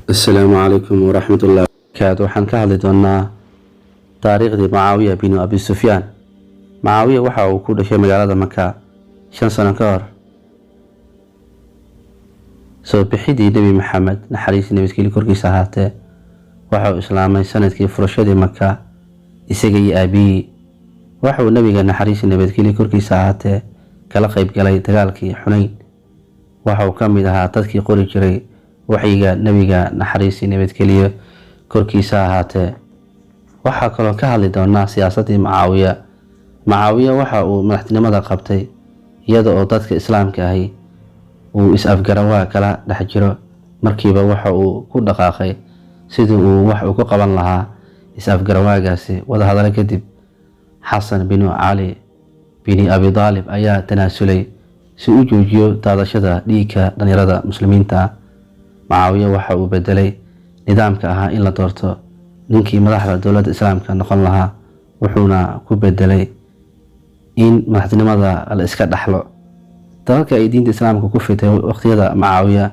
Asalaamu calaykum waraxmatullahi barakaatu. Waxaan ka hadli doonaa taariikhdii Mucaawiya binu Abi Sufyaan. Mucaawiya waxa uu ku dhashay magaalada Maka 5 sano ka hor soo bixidii Nebi Maxamed, naxariis nabadgelyo korkiisa ahaatee. Waxa uu islaamay sanadkii furashadii Maka, isaga iyo aabihii. Waxa uu Nebiga, naxariis nabadgelyo korkiisa ahaatee, kala qayb galay dagaalkii Xunayn. Waxa uu ka mid ahaa dadkii qori jiray waxyiga Nebiga, naxariisi nabadgeliyo korkiisa ahaatee. Waxaa kaloo ka hadli doonaa siyaasaddii Mucaawiya. Mucaawiya waxa uu madaxtinimada qabtay iyada oo dadka islaamka ahi uu is-afgarawaa kala dhex jiro. Markiiba waxa uu ku dhaqaaqay sidii uu wax uga qaban lahaa is-afgarawaagaasi. Wadahadalo kadib, Xasan binu Cali bini Abi Daalib ayaa tanaasulay si u joojiyo daadashada dhiigga dhalinyarada muslimiinta. Mucaawiya waxa uu bedelay nidaamka ahaa in la doorto ninkii madaxda dowladda islaamka noqon lahaa, wuxuuna ku bedelay in madaxtinimada la iska dhaxlo. Dalalka ay diinta islaamka ku fitay waqtiyada Mucaawiya.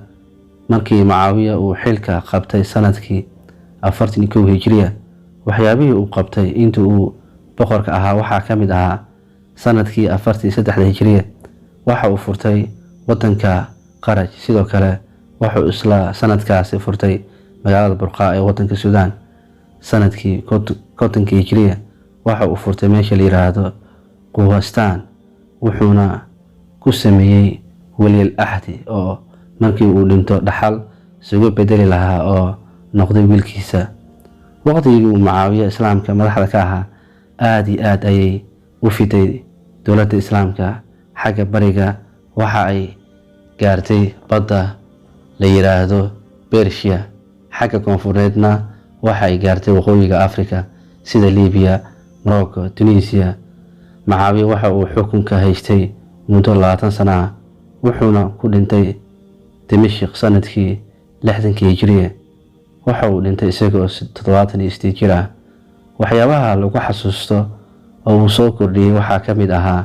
Markii Mucaawiya uu xilka qabtay sanadkii 41 hijriya, waxyaabihii uu qabtay intii uu boqorka ahaa waxaa ka mid ahaa: sanadkii 43-da hijriya waxa uu furtay wadanka Qaraj. Sidoo kale wuxuu isla sanadkaasi furtay magaalada Burqaa ee wadanka Suudaan. Sanadkii 50-kii hijriya waxa uu furtay meesha la yiraahdo Quwastaan, wuxuuna ku sameeyey weliyal axdi oo markii uu dhinto dhaxal isugu bedeli lahaa oo noqday wiilkiisa. Waqtigii uu Mucaawiya islaamka madaxda ka ahaa, aada iyo aad ayay u fiday dowladda islaamka. Xagga bariga waxa ay gaartay badda la yiraahdo Bershiya, xagga koonfureedna waxa ay gaartay waqooyiga Africa sida Libiya, Morocco, Tunisia. Mucaawiya waxa uu xukunka haystay muddo 20 sano ah, wuxuuna ku dhintay Dimashik sanadkii 60-kii hijriya. Waxa uu dhintay isagoo 78 jir ah. Waxyaabaha lagu xasuusto oo uu soo kordhiyey waxaa ka mid ahaa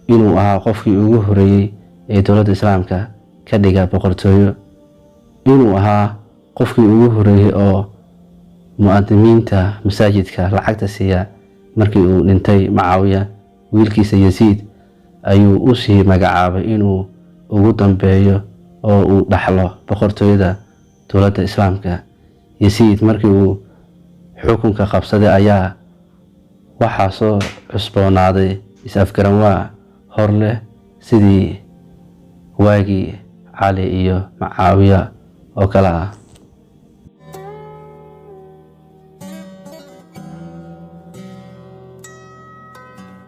inuu ahaa qofkii ugu horeeyey ee dowladda islaamka ka dhiga boqortooyo, inuu ahaa qofkii ugu horeeyey oo mu'adimiinta masaajidka lacagta siiya. Markii uu dhintay Mucaawiya, wiilkiisa Yasiid ayuu u sii magacaabay inuu ugu dambeeyo oo uu dhaxlo boqortooyada dowladda islaamka. Yasiid markii uu xukunka qabsaday ayaa waxaa soo cusboonaaday is-afgaranwaa hor leh, sidii waagii Cali iyo Mucaawiya oo kale ah.